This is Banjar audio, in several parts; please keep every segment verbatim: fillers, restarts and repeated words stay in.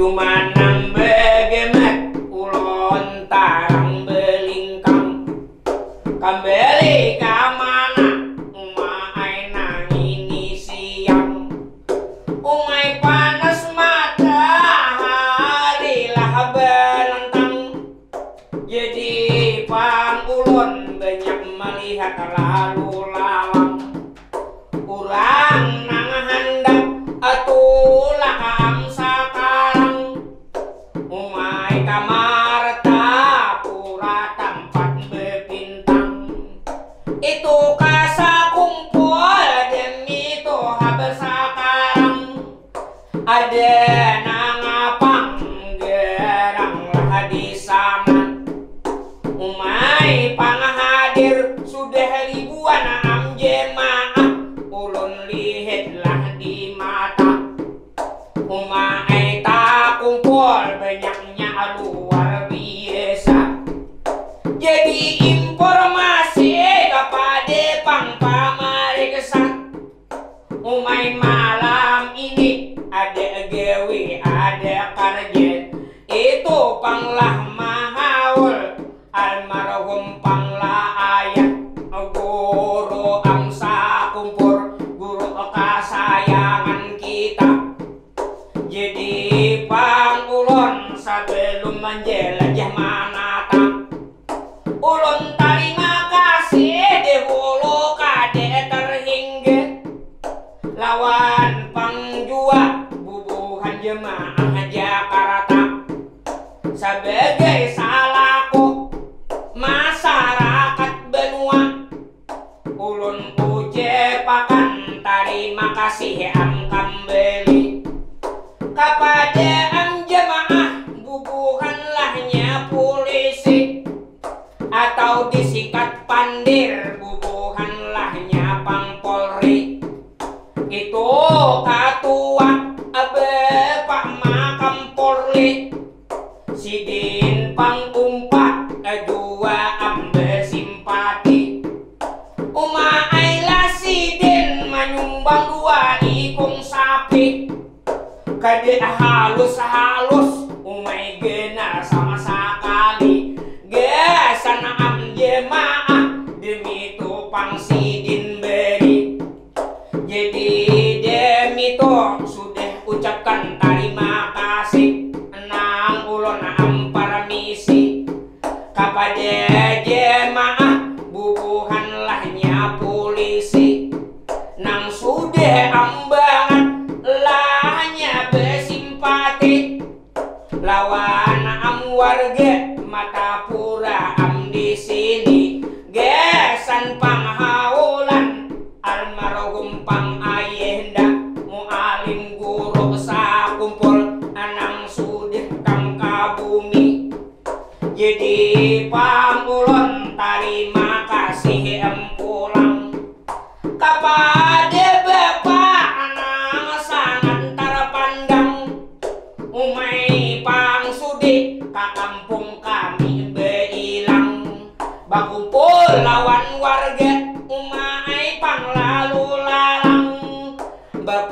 Cuma nang begemet ulun tarang belingkang. Kembali ka mana uma ai nang ini siang. Umai panas matahari lah belentang. Jadi pang ulun banyak melihat lalu lalang. Urang nang handak atulak am sakarang. Umai kamar tapura tampat bepintang. Itu kasa kumpul demi tuha besakarang. Ada nangapang gerang lah di sana. Umai pang hadir sudah ribuan am jemaah. Ulun lihit lah di mata. Umai takumpul banyaknya luar biasa. Jadi informasi kapada pang pamariksa. Umai malam ini ada gawi ada karja. Itu pang lah mahaul almarhum pang lah ayah guru am sakumpur guru kasayangan kita. Jadi pang ulun sabalum manjalajah manatap. Ulun tarima kasih dahulu kada terhingga lawan pang jua bubuhan jemaah Jakarta. Sabagai salaku masarakat banua, ulun ucapakan tarima kasih am kambali kapada am jemaah bubuhan lahnya pulisi atau disingkat pandir bubuhan lahnya pang polri. Itu katua bapak makam polri. Sidin pang umpat jua am basimpati. Uma ai lah sidin manyumbang dua ikung sapi. Kada halus-halus umai ganal sama sakali. Gasan am jemaah demi tu pang sidin beri. Jadi demi tu sudah ucapkan tarima kasih nang ulun am parmisi kapada jemaah bubuhan lahnya pulisi nang sudah am bangat lahnya basimpati.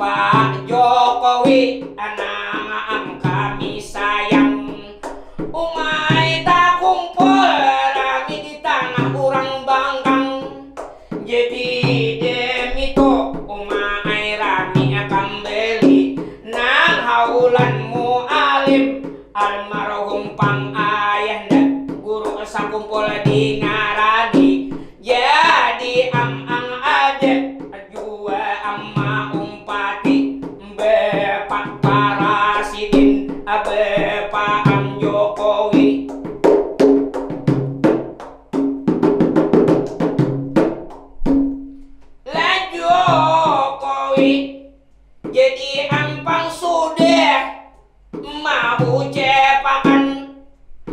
Pak Jokowi, anang am kami sayang. Umai takumpul rami di tangah urang bangkang. Jadi demi tu umai rami kambali nang haulan mualim almarhum pang ayahanda guru sakumpul dingarani. Jadi am ang ada jua am maumpati Bapak Parasidin, Bapak am Jokowi. Lah Jokowi, jadi am pang sudah maucapakan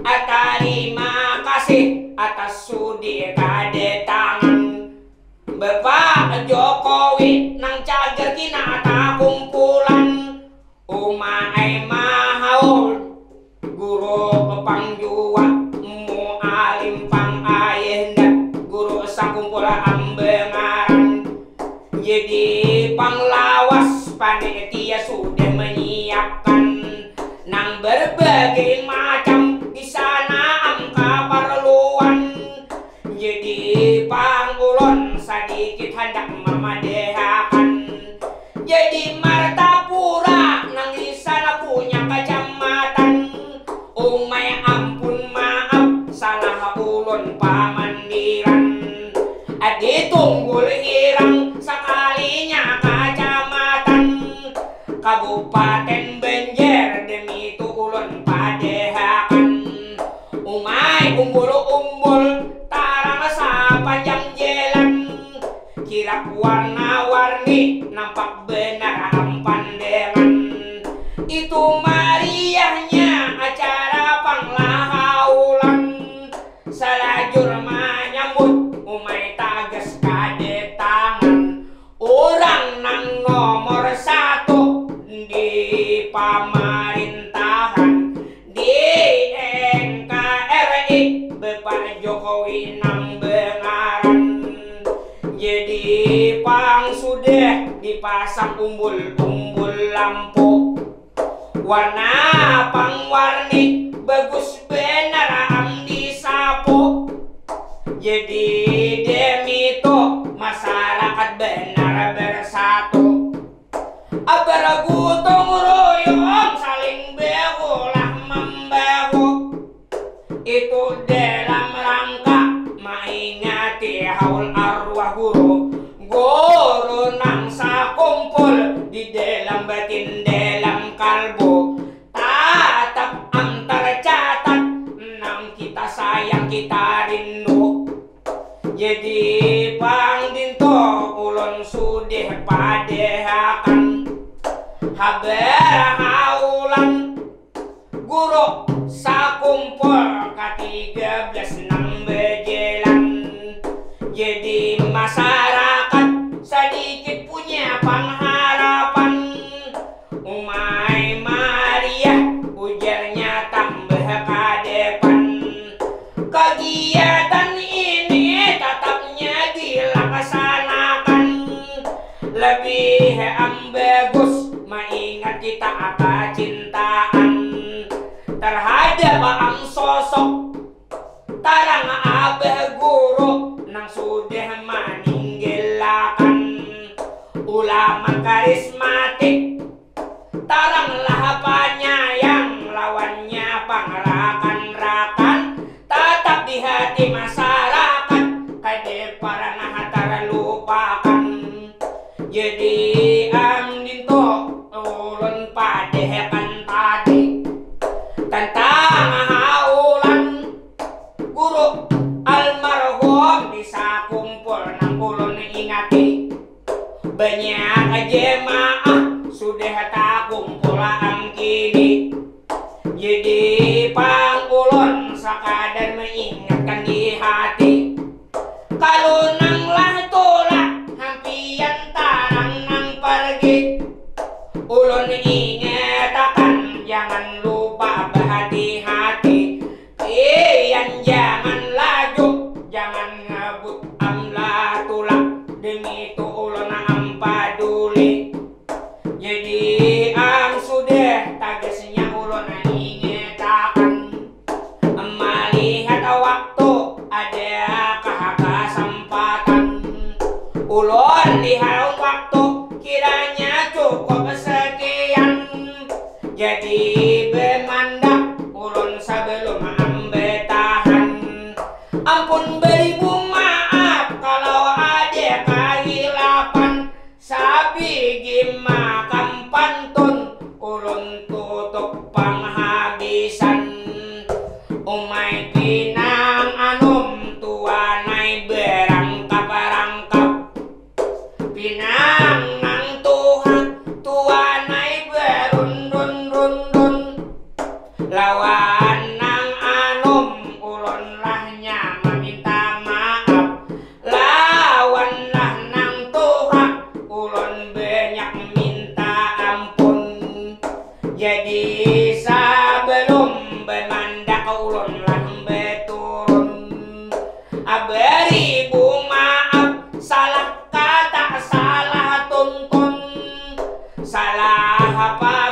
tarima kasih atas sudi kadatangan Bapak Jokowi nang cagar kina takumpulan. Umai mahaul guru pang jua mualim pang ayahanda guru sakumpul am bangaran. Jadi pang lawas panitia sudah manyiapkan nang barbagai macam di sana am kaparluan. Jadi pang ulun sadikit handak mamadahakan. Jadi Martapura nang di sana punya kacamatan. Umai ampun maaf salah ulun pamandiran. Adi tunggul hirang sakalinya kacamatan. Kabupaten Banjar demi tu ulun padahakan. Umai umbul-umbul tarang sapanjang jalan. Kirap warna-warni nampak banar am pandangan. Itu mariahnya acara panglahaulan. Salajur manyambut umai tagas kadatangan urang nang nomor satu di pamarintahan di N K R I, Bapak Jokowi nang bangaran. Jadi pang sudah dipasang umbul-umbul lampu. Warna pang warni bagus banar am disapu. Jadi demi tu masarakat banar bersatu. Abar gotong royong saling baulah mambahu. Itu dalam rangka maingati haul arwah guru. Guru nang sakumpul di dalam batin dalam kalbu. Tatap am tarcatat nang kita sayang kita rindu. Jadi pang dintu ulun sudih padahakan habar haulan guru sakumpul katiga belas nang bajalan. Jadi masarakat sadikit punya pangharapan. Umai mariah ujarnya tambah ka depan. Kagiatan ini tatapnya dilaksanakan. Lebih am bagus maingat kita kacintaan terhadap am sosok tarang abah guru nang sudah maninggalakan ulama karismatik. Taranglah panyayang lawannya pangrakan-rakan, tatap di hati masarakat, kada parnah tarlupakan. Jadi am dintu ulun padahakan tadi tentang haulan guru almarhum di sakumpul nang ulun ingati. Banyak jemaah sudah takumpul am kini. Jadi pang ulun sakadar maingatkan di hati. Kalu nang lah tulak hampian tarang nang pargi. Ulun ingatakan jangan lupa bahati-hati. Pian jangan laju, jangan ngebut am lah tulak. Demi tu ulun am paduli. Nya cukup sekian. Jadi bemandak ulun sebelum ambetahan. Ampun beribu maaf kalau ada kahilapan. Sabigi makam pantun ulun tutup panghabisan. Umai pinang anum tuanai berangkap-rangkap. Pinang nang tuha tuanai berundun-rundun. Lawan nang anum ulun lahnya maminta maaf. Lawan lah nang tuha ulun banyak minta ampun. Jadi sebelum bemandak ulun lah beturun. Beribu maaf salah kata salah tuntun. Salah apa